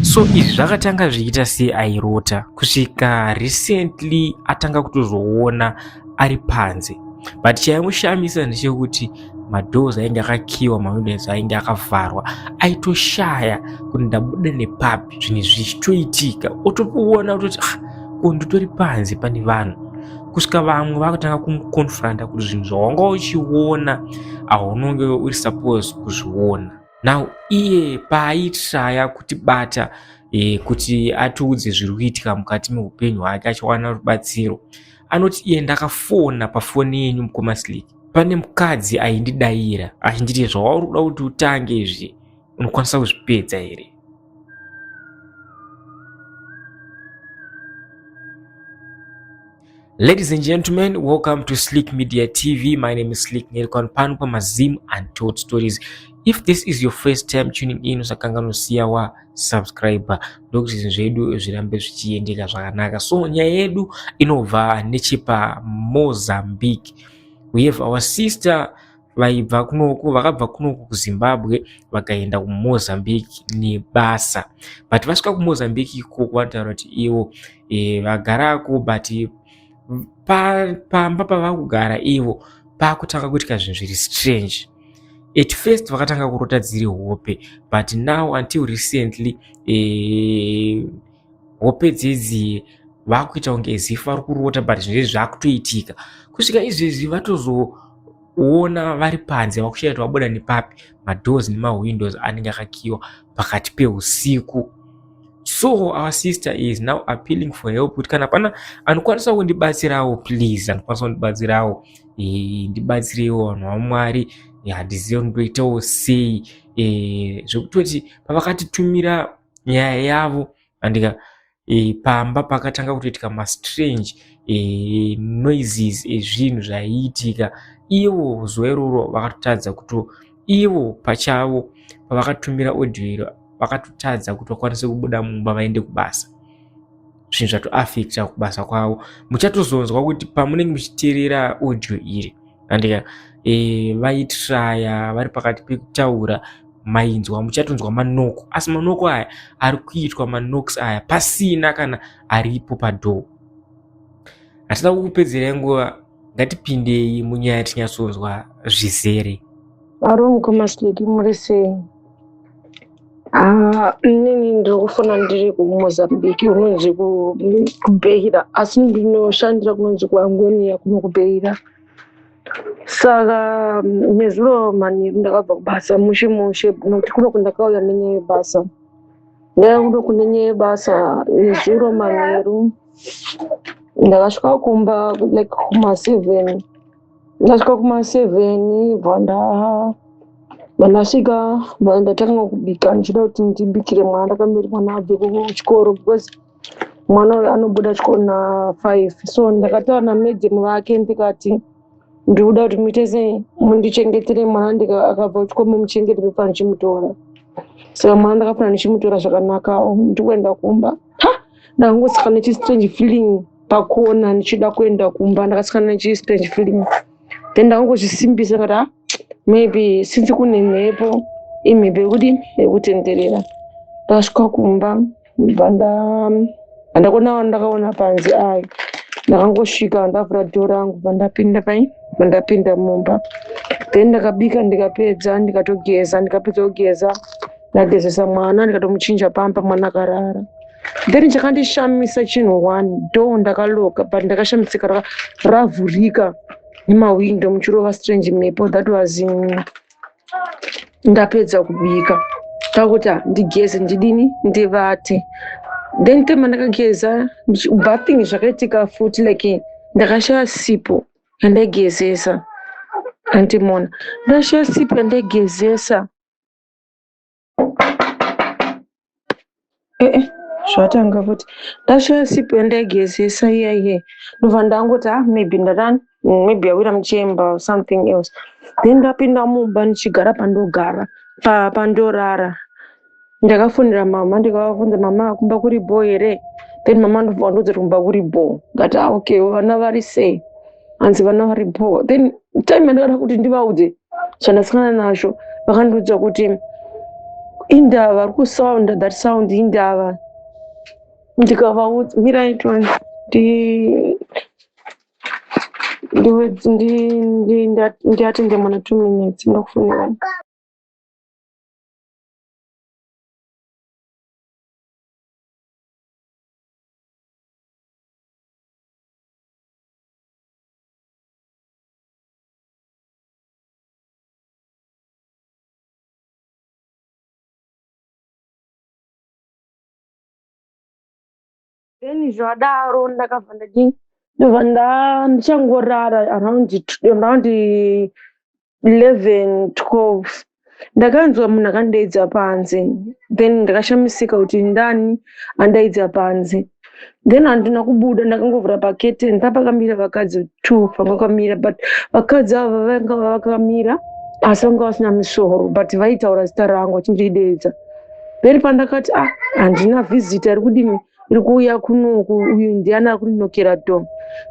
So izvi zvakatanga zvichiita seairota kusvika recently atanga kutozoona ari panze, but chaimushamisa ndechekuti madoors ainge akakiwa, mawindows ainge akavharwa, aitoshaya kuti ndabuda nepapi. Zvinhu zvichitoitika otoona kutoti ah, ko nditori panze pane vanhu, kusvika vamwe vakutanga kumuconfronta kuti zvinhu zvawanga uchiona haunonge uri suppose kuzviona. Now iye paaitraya kutibata kuti atiudze zviri kuitika mukati meupenyu hwake achiwana rubatsiro, anoti iye ndakafona pafoni yenyu mukoma Slick, pane mukadzi aindidaira achinditi zvawauri kuda kuti utange izvi unokwanisa kuzvipedza here? Ladies and gentlemen, welcome to Slick Media TV. My name is Slick Nerikwan, pano pamaZim Untold Stories. If this is your first time tuning in, usakanganosiya wa subscriber ndokuti zvinhu zvedu zvirambe zvichiendeka zvakanaka. So nyaya yedu inobva nechepa Mozambique. We have our sister vaibva kunoku, vakabva kunoku kuZimbabwe vakaenda kuMozambique nebasa, but vasvika kuMozambique ikoko vanotaura kuti ivo vagarako, but pamba pavakugara ivo pakutanga kuitika zvinhu zviri strange. At first vakatanga kurota dziri hope, but now until recently hope dzedzi vakuita kunge as if vari kurota, but zvinhu izvi zvakutoitika kusvika izvezvi vatozoona vari panze, vakushaya kuti vabuda nepapi. Madoors nemawindows anenge akakiwa pakati peusiku. So our sister is now appealing for help kuti kana pana anokwanisa kundibatsirawo, please, anokwanisa kundibatsirawo, ndibatsireiwo vanhu vaMwari, handizive kuti ndoitawo sei. Zvekutoti pavakatitumira nyaya yavo andika pamba pakatanga kutoitika mastrange noises ezvinhu zvaiitika. Ivo zuva iroro vakatotadza kuto ivo pachavo pavakatumira audio iro vakatotadza kuti vakwanise kubuda mumba vaende kubasa. Zvinhu zvatoafecta kubasa kwavo. Muchatozonzwa kuti pamunenge muchiteerera audio iri andika vaitraya vari pakati pekutaura, mainzwa, muchatonzwa manoko, asi manoko aya ari kuitwa manox aya pasina kana aripo padoor. Hatina kukupedzerai nguva, ngatipindei munyaya tinyatsonzwa zvizere. Aro mukoma Slick, muri sei? Ah, inini ndiri kufona ndiri kuMozambique kunonzi kuBeira, asi ndinoshandira kunonzi kuAngonia kuno kuBeira. Saka nezuro manheru ndakabva kubasa mushe mushe, nokuti kuno kundakauya nenyaya yebasa. Ndauya kuno kune nyaya yebasa nezuro manheru ndakasvika kumba like kuma7. Ndasvika kuma7, bva ndasvika ndatanga kubika ndichida kuti ndibikire mwana. Ndakamiri mwana abve kuchikoro because mwana uyu anobuda chikoro na5. So ndakataura namadam vake ndikati ndikuda kuti muite sei, mundichengetere mwana, akabva kuchikoro mumuchengetere pano ndichimutora. Saka mwana ndakafana ndichimutora zvakanaka, ndikuenda kumba. Ha, ndakangosaka nechistrange feeling pakona ndichida kuenda kumba, ndakasangana nechistrange feeling, then ndakangozvisimbisa ndikati ha, maybe since kune mhepo, imhepo yekudini, yekutenderera. Ndakasvika kumba, bva handakona ndakaona panze ayo. Ndakangosvika ndavhura dhoo rangu, bva ndapinda pai, bva ndapinda mumba. Then ndakabika ndikapedza, ndikatogeza. Ndikapedza kugeza, ndagezesa mwana, ndikatomuchinja pamper, mwana akarara. Then chakandishamisa chinhu one, door ndakaloka, but ndakashamisika ravhurika nemawindo muchirova strange mhepo. That was in, ndapedza kubika, takuti ndigeze, ndidini, ndivate. Then tema ndakageza bathing, zvakaitika futi like ndakashaya sipo yandaigezesa. Andimona ndashaya sipo yandaigezesa. Ee, zvatanga futi, ndashaya sipo yandaigezesa iya iye. Ndobva ndangoti ah, maybe ndatani, maybe yawira muchemba or something else. Then ndapinda mumba ndichigara pandogara, pandorara, ndakafonera mama ndikavabvunza, "Mama, kumba kuri bho here?" Then mama ndobva vandiudza kuti kumba kuri bho. Ndikati ah, okay, vana vari sei? Hanzi vana vari bho. Then time yandakada kuti ndivaudze zvandasangana nazvo, vakandiudza kuti Indava vari kusounda that sound indava. Ndikavaudza mirai toni ndi ndiatende mwana 2 minutes ndakufonera. Then zvadaro ndakabva ndadii, ndobva ndichangorara around 11 12, ndakanzwa munhu akandidaidza panze. Then ndakashamisika kuti ndani andaidza panze. Then handina kubuda, ndakangovhura paketeni papakamira vakadzi two vanga vakamira, but vakadzi ava vanga vakamira asi vanga vasina misoro, but vaitaura zita rangu vachindideedza. Then pandakati, ah, handina visitor iri kudini iri kuuya kunoku, uyu ndiani ari kundinokera door?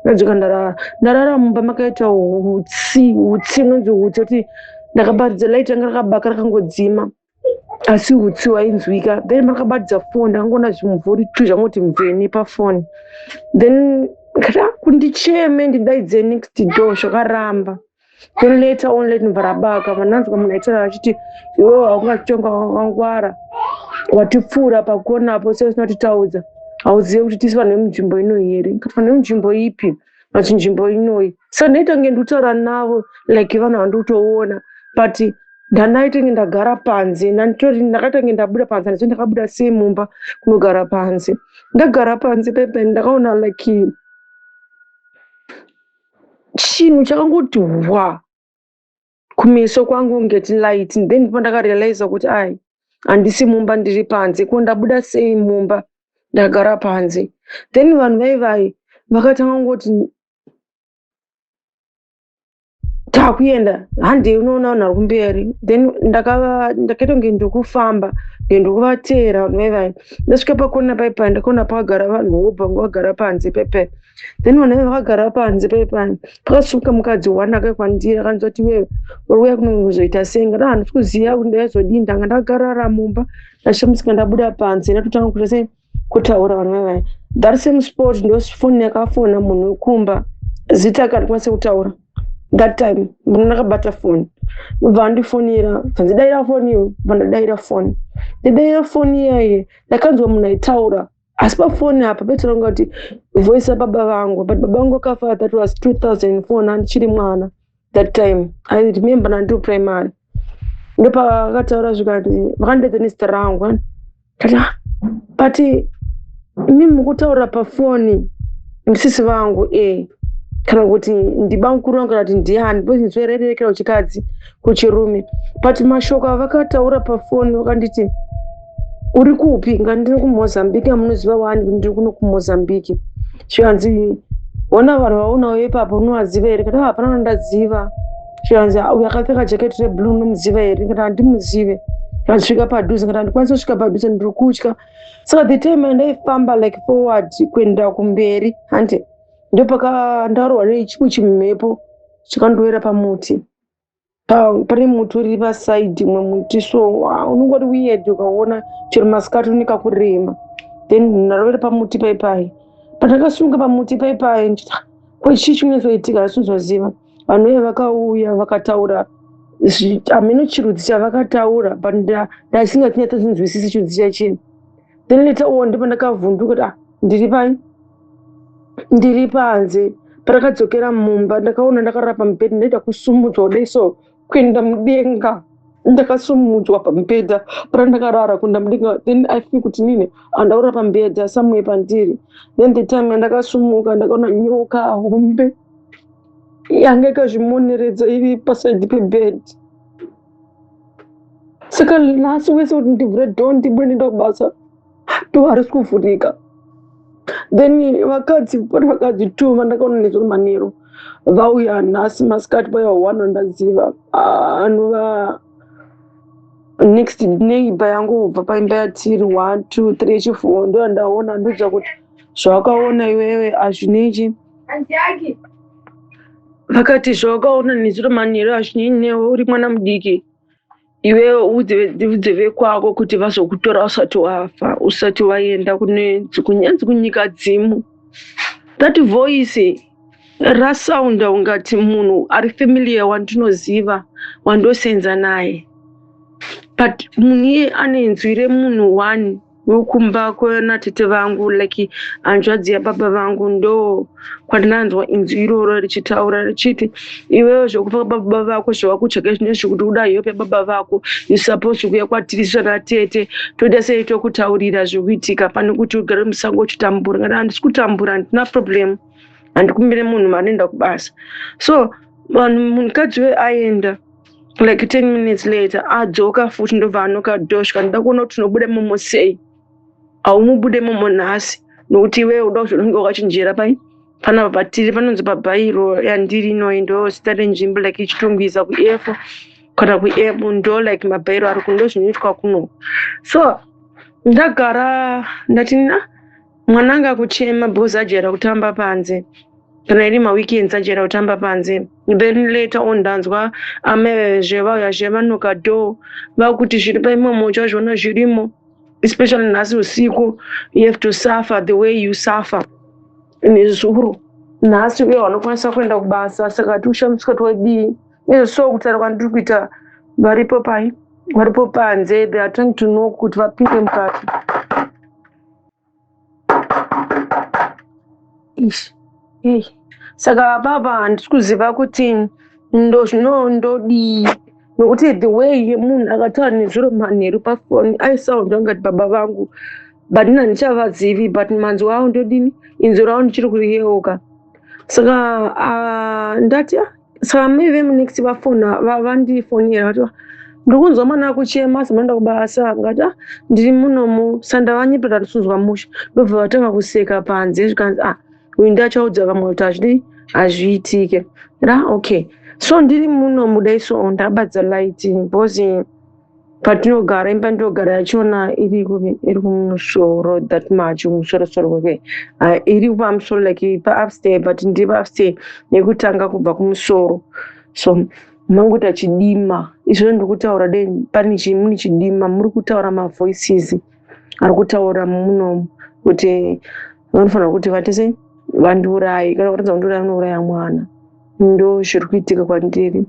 Ndadzoka ndarara. Ndarara mumba makaita hutsi, hutsi unonzi hutsi kuti ndakabatidza light ranga rakabaka rakangodzima, asi hutsi hwainzwika. Then pandakabatidza foni ndakangoona zvimumvuri tu zvangoti mveni pafoni. Then ndikati, ah, kundicheme ndidaidze next door, zvakaramba. Then later on late ndobva rabaka, vananzwa munhu aitaura achiti, iwewe haungatonga wakangwara, watipfuura pakona apo, sei usina kutitaudza? Hauzivi kuti tisi vanhu vemunzvimbo ino here? Ndikati, vanhu vemunzvimbo ipi? Vati nzvimbo inoyi. Saka ndaita kunge ndikutaura navo like vanhu vandikutoona, but ndandaitenge ndagara panze, ndanditori ndakatange ndabuda panze. Handizivi ndakabuda sei mumba kunogara panze. Ndagara panze pepe ndakaona like chinhu chakangoti hwa kumeso kwangu ngeti light. Then ndipo ndakarealiza kuti ai, handisi mumba, ndiri panze. Ko ndabuda sei mumba ndagara panze? Then vanhu vaivai vakatanga kungoti, takuenda, handei unoona vanhu vari kumberi. Then ndakaita kunge ndiri kufamba, nge ndikuvateera vanhu vaivai. Ndasvika pakona paipai, ndakaona pakagara vanhu vobva vagara panze paipai. Then vanhu vaiva vakagara panze paipai, pakasumuka mukadzi one akauya kwandiri, akandiudza kuti, iwewe uri kuuya kuno kuzoita sei? Ngati handisi kuziva kuti ndaizodii, ndanga ndagarara mumba, ndashamisika ndabuda panze, ndatotanga kuita sei, kutaura vanhu vaivai. That same spot ndo foni yakafona munhu wekumba, zita akandikwanisa kutaura that time. Munhu ndakabata foni, bva andifonera, bvanzi daira foni iyo. Bva ndadaira foni. Ndadaira foni iyaye, ndakanzwa munhu aitaura, asi pafoni apa paitaura kunga kuti voice yababa vangu, but baba vangu vakafa, that was 2004, nandichiri mwana that time. I remember nandiri primary. Ndopavakataura zvikanzi, vakandidaidza nezita rangu. Kati, "Ah, but imi mukutaura pafoni ndisisi vangu e kana kuti ndibamukuru vangu kana kuti ndiani?" Because inzwi rairerekera kuchikadzi kuchirume, but mashoko avakataura pafoni vakanditi, uri kupi? Nga ndiri kuMozambique, amunoziva wani kuti ndiri kuno kuMozambique. Zvikanzi, ona vanhu vaunawo ipapo unovaziva here? Kati, hapana vandaziva. Zvikanzi, uyu akapfeka jaketi reblue unomuziva here? Kati, handimuzive. Kandisvika padhuze. Kati, handikwanisi kusvika padhuze, ndiri kutya. Saka the time yandaifamba like forward kuenda kumberi, handi ndopakandarohwa nechimwe chimhepo chikandowera pamuti. Pane muti uri pasaidhi, mumwe muti so unongori weird, ukaona chero masikati une kakurema. Then ndarovera pamuti paipai. Pandakasunga pamuti paipai, ndichiti, "Ah, ko chii chinozoitika?" Handisi vanhu vaiva vakauya vakataura hameno chirudzi chavakataura, but ndaisinganyatsozinzwisisi chirudzi chachini. Then later on ndipo ndakavhunduka kuti, ah, ndiri pai, ndiri panze. Pandakadzokera mumba, ndakaona ndakarara pamubhedha, ndaita kusumudzwa kudai so kuenda mudenga. Ndakasumudzwa pamubhedha pandakarara kuenda mudenga. Then I feel kuti nini handaurara pamubhedha somewhere pandiri. Then the time yandakasumuka, ndakaona nyoka hombe yanga yakazvimoneredza iri pasaidi pebhedhi. Saka nhasi wese kuti ndivhure door ndibude ndienda kubasa, door harisi kuvhurika. Then vakadzi, pane vakadzi two vandakaona nezuro manheru vauya nhasi masikati, vauya one wandaziva, anova next neighbor yangu kubva paimba yatiri, one two three chifour, ndo yandaona. Ndoziva kuti zvawakaona iwewe hazvinechi. Vakati, zvawakaona nezuro manheru hazvinei newe, uri mwana mudiki. Iwewe udze vekwako kuti vazokutora usati wafa, usati waenda kune kunyanzi kunyika dzimu. That voice rasounda ungati munhu ari familiar wandinoziva, wandosenza naye, but munhu iye ane inzwi remunhu one wekumba kwenatete vangu, like hanzvadzi yababa vangu. Ndo kwandinanzwa inzwi iroro richitaura richiti, "Iwewe, zvekufa baba vako zvavakutsvaga zvinezvi kuti uda help yababa vako, you suppose kuuya kwatiri natete, toita sei, tokutaurira zvekuitika, pane kuti ugare musango uchitambura." Ngati handisi kutambura, handina problem, handikumbire munhu mari, enda kubasa. So vanhu, munhukadzi uyo aenda, like 10 minutes later adzoka futi, ndobva anoka door, svika, "Ndoda kuona kuti unobuda momo sei." "Haumubude momo nhasi, nokuti iwewe uda kuzononge wakachinjera pai panapa patiri." Panonzi pabhairo yandiri inoi, ndo zita renzvimbo, like iChitungwiza kuF kana kuM, ndo like mabhairo ari kuno, ndo zvinoitwa kuno. So ndagara ndati na mwana anga kuchema because ajaira kutamba panze, kana iri maweekends ajaira kutamba panze. Then later on ndanzwa amai zve vauya vanoka door, vakuti, "Zviri paimomo uchazviona zvirimo, especially nhasi usiku. You have to suffer the way you suffer nezuro. Nhasi uye vanokwanisa kuenda kubasa." Saka tiushamiswa todii? So kutaura kwandiri kuita, varipo pai, varipo panze. They are trying to know kuti vapinde mukati. Ish, hey. Saka baba, handisi kuziva kuti ndo zvino ndodii, nokuti the way yemunhu akataura nezuro manheru pafoni aisounda ungati baba vangu, but ini handichavazivi, but manzwi avo ndodini, inzwi ravo ndichiri kuriyeuka. Saka ndati, ah, saka mai vemunext vafona, vandifonera vati, "Ndiri kunzwa mwana akuchema, samaenda kubasa." Ngati, "Ah, ndiri munomu." Sandavanyepera, ndisinzwa mushe. Ndobva vatanga kuseka panze, zvikanzi, "Ah, uyu ndachaudza vamwe kuti hazvidi, hazviitike ra." Okay, so ndiri munomu dai, so ndabatidza light because patinogara, imba ndinogara yachona iri kupi? Iri kumusoro that much, kumusorosoro kweke. Iri pamusoro, like paupstair, but ndiri paupstair yekutanga kubva kumusoro. So mangoita chidima. Izvozvo ndiri kutaura dei pane mune chidima, muri kutaura mavoices ari kutaura munomu kuti vanofanira kuti vaite sei, vandiuraye. Kana kuratidza kundiuraya, vanouraya mwana. Ndo zviri kuitika kwandiri.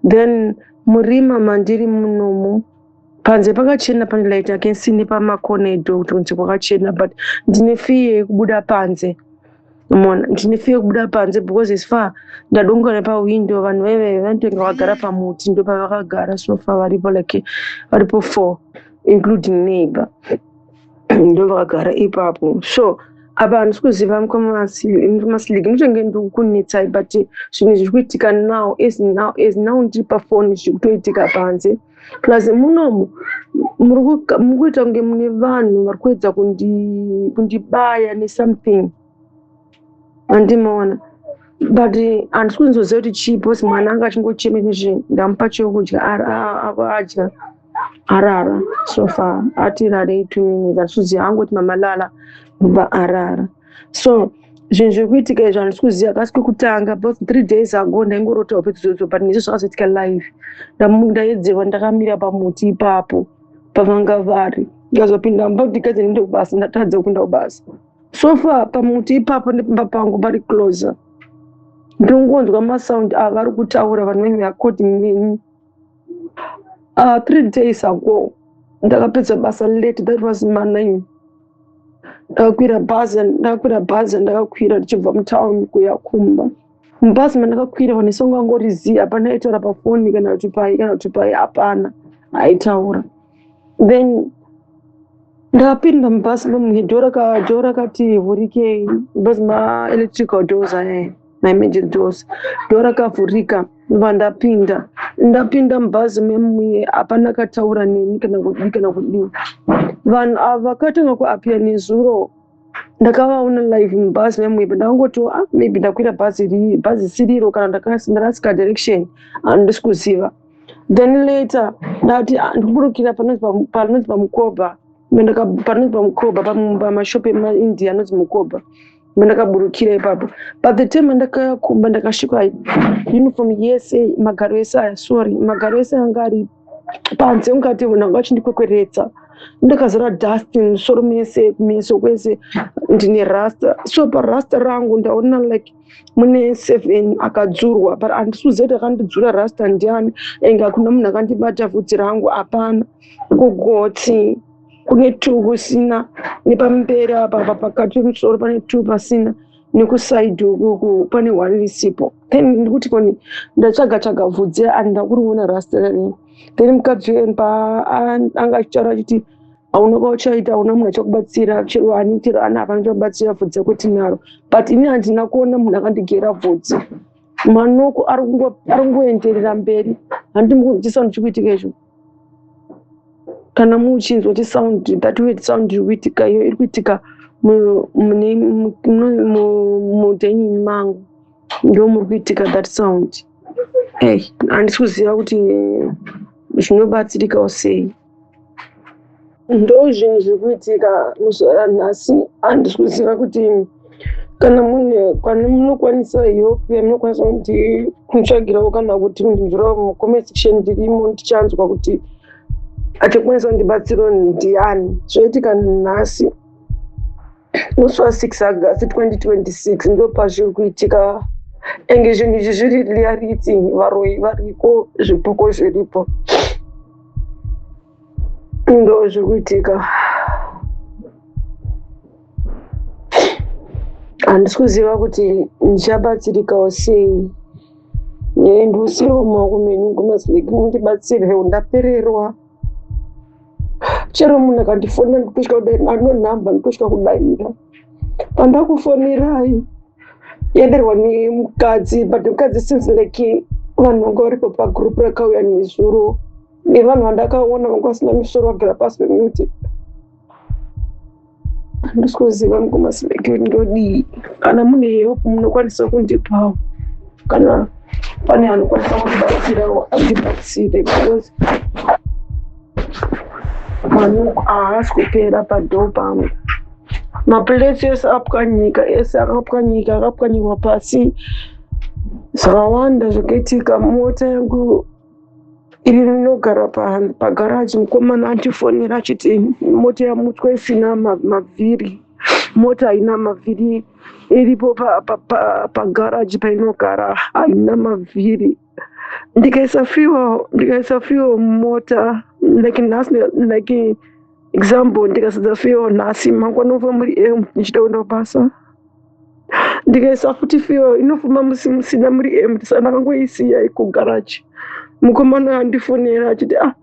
Then murima mandiri munomu, panze pakachena, pane light. I can see nepamakona edoor kuti kunze kwakachena, but ndine fear yekubuda panze. Mona, ndine fear yekubuda panze because as far ndadonga nepawindow, vanhu vaive vanotonge vakagara pamuti, ndo pavakagara. So far varipo, like varipo four including neighbor, ndo vakagara ipapo. So apa handisi kuziva, mumasiliki ndinotenge ndikukunetsai, but zvinhu zviri kuitika now, as now, as now ndiri pafoni, zviri kutoitika panze. Plus munomu muri kuita kunge mune vanhu vari kuedza kundibaya nesomething, handimaona, but handisi kunzoziva kuti chii, because mwana anga achingochema izvi. Ndamupa chekudya, adya, arara. So far ati rarei 2 minutes, handisi kuziva, angoti, "Mama, lala," ndobva arara. So zvinhu zviri kuitika izvi handisi kuziva kasi kwekutanga, because 3 days ago ndaingorota hope idzodzo, but nezvo zvakazoitika live. Ndaedzerwa ndakamira pamuti ipapo pavanga vari. Ndikazopinda mumba kuti ndikadze ndiende kubasa, ndatadza kupinda kubasa. So far pamuti ipapo nepamba pangu pari closer. Ndinongonzwa masound avari kutaura vanhu venyu according neni. 3 days ago ndakapedza basa late, that was ma9. Ndakakwira bhazi, ndakakwira bhazi, ndakakwira ndichibva mutauni kuya kumba. Mubhazi mandakakwira, vanhu vese vangangori, hapana aitaura pafoni kana kuti pai, kana kuti pai, hapana aitaura. Then ndakapinda mubhazi mamwe, door rakati vhurikei, because maelectrical doors aya, maemergency doors, door rakavhurika, ndobva ndapinda. Ndapinda mubhazi memuye, hapana akataura neni kana kudii kana kudii. Vanhu ava vakatanga kuappear nezuro. Ndakavaona live mubhazi memuye, but ndakangoti, "Ah, maybe ndakwira bhazi bhazi siriro, kana ndarasika direction, handisi kuziva." Then later ndati, "Ah, ndikuburukira panonzi paMukobha." Panonzi paMukobha, pamashopu emaIndia anonzi Mukobha, ndakaburukira ipapo. But the time andakauya kumba, ndakasvika uniform yese, magaro ese aya, sorry, magaro ese anga ari Panze ungati munhu anga achindikwekweretsa. Ndakazara dust musoro mese, kumeso kwese ndine rasta. So parasta rangu ndaona like mune seven akadzurwa, but handisi kuziva kuti akandidzura rasta ndiani, enge hakuna munhu akandibata vhudzi rangu, hapana. Kugotsi kune two kusina, nepamberi apa apa pakati pemusoro pane two pasina, nekusaidi ukuku pane one risipo. Then ndikuti koni ndatsvaga tsvaga vhudzi handina kuriona rasta rani. Then mukadzi uyu anga achitaura achiti hauna kwauchaita, hauna munhu achakubatsira, chero ani chero ani hapana achakubatsira, bvudzi rako tinaro. But ini handina kuona munhu akandigera bvudzi. Manoko ari kungoenderera mberi. Handiti mukunzwa sound chikuitika izvo? Kana muchinzwa kuti sound, that weird sound iri kuitika iyo iri kuitika mudining mangu, ndo muri kuitika that sound. Hey, handisi kuziva kuti zvinobatsirikawo sei. Ndo zvinhu zviri kuitika muzuva ranhasi. Handisi kuziva kuti kana mune kana munokwanisa help yamunokwanisa kunditsvagirawo kana kuti kundinzwirawo mucomment section, ndirimo ndichanzwa kuti achikwanisa kundibatsirawo ndiani. Zvoitika nhasi musi wa6 August 2026, ndo pazviri kuitika. Enge zvinhu izvi zviri reality, varoyi variko, zvipoko zviripo, ndo zviri kuitika. Handisi kuziva kuti ndichabatsirikawo sei. Ndiusirewo mumaoko menyu kumasileki, mundibatsirewo, ndapererwa. Chero munhu akandifonera ndikutosvika kudai, anonhamba ndikutosvika kudaira. Pandakufonerai yaderwa nemukadzi, but mukadzi seems like vanhu vanga varipo pagroup rakauya nezuro, nevanhu vandakaona vanga vasina misoro vagara pasi pemuti. Handisi kuziva mukumasileki kuti ndodii. Kana mune help munokwanisa kundipawo, kana pane anokwanisa kundibatsirawo andibatsire, because manoko haasi kupera padhoo pangu. Maplates ese apwanyika, ese akapwanyika, akapwanyiwa pasi. Zvakawanda zvakaitika. Mota yangu iri inogara pagaraji, mukomana andifonera achiti mota yamutswa isina mavhiri, mota haina mavhiri, iripo pagaraji painogara, haina mavhiri. Ndikaisa fuel, ndikaisa fuel mumota, like nhasi, like example, ndikasadza fuel nhasi, mangwana unofamba muri empty ndichida kuenda kubasa. Ndikaisa futi fuel inofamba musi musina, muri empty. Saka ndakangoisiya ikugaraji. Mukomana andifonera achiti, ah,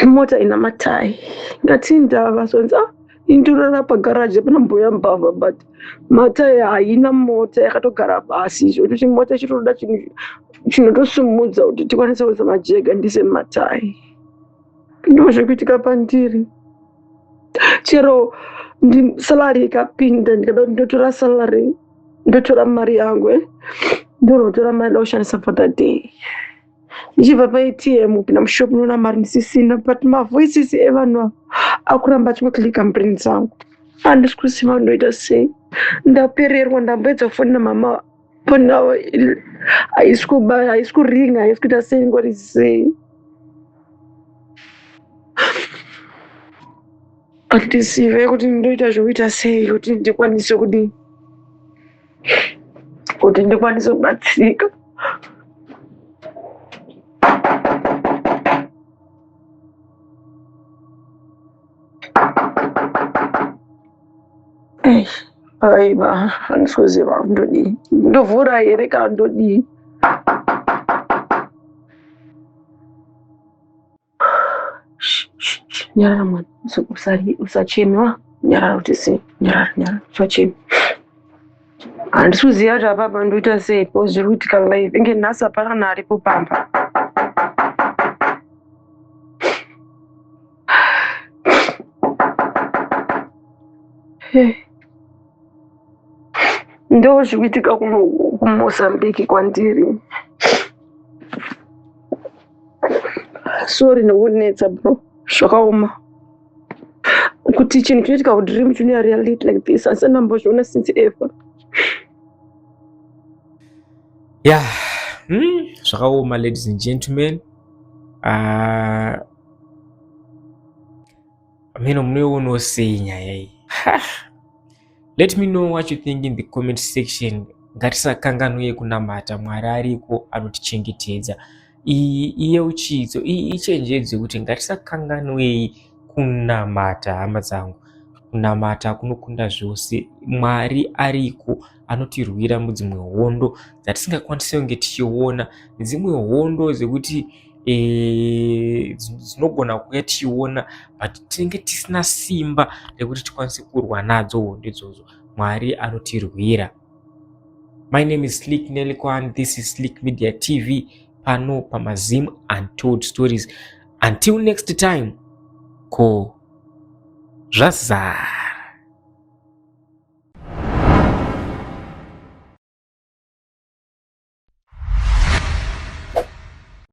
mota ina matai. Ngati ndava zonzi, ah, indorara pagaraji, hapana mboya mbavha, but matai haina, mota yakatogara pasi, zvekuti mota ichitoda chinhu chinotosumudza kuti tikwanise kuisa majega ndise matai. Ndo zvekuitika pandiri. Chero salary ikapinda, ndikada kuti ndotora salary, ndotora mari yangu, ndonotora mari nda kushandisa for that day, ndichibva paATM kupinda mushop noona mari ndisisina. But mavoices evanhu ava akuramba achingoclicka mubrain dzangu. Handisi kuziva ndoita sei, ndapererwa. Ndamboedza kufonera mama, foni yavo haisi kubaya, haisi kuringa, haisi kuita sei, ngori sei. Handizive kuti ndoita zvokuita sei kuti ndikwanise kudii, kuti ndikwanise kubatsirika. Aiwa, handisi kuziva ndodii, ndovhura here kana ndodii? Nyarara mwana, usacheme wa, nyarara kuti sei, nyarara, nyarara, usacheme. Handisi kuziva kuti apapa ndoita sei, because zviri kuitika live. Inge nhasi hapana kana aripo pamba. Ndo zviri kuitika kuno kuMozambique kwandiri. Sorry nokunetsa bro, zvakaoma kuti chinhu chinoitika kudream chinoya reality like this. Asi ndambozviona since ever. Yeah, zvakaoma, ladies and gentlemen. Mino munoionawo sei nyaya iyi? Let me know what you think in the comment section. Ngatisakanganwe kunamata, Mwari ariko anotichengetedza. Iyi iyeuchidzo, iyi ichenjedzo yekuti ngatisakanganwei kunamata, hama dzangu. Kunamata kunokunda zvose. Mwari ariko anotirwira mudzimwe hondo dzatisingakwanisi kunge tichiona, nedzimwe hondo dzekuti dzinogona kuuya tichiona, but tinenge tisina simba rekuti tikwanise kurwa nadzo hondo idzodzo. Mwari anotirwira. My name is Slick Nelikwan. This is Slick Media TV, pano pamaZim Untold Stories. Until next time, ko zvazara.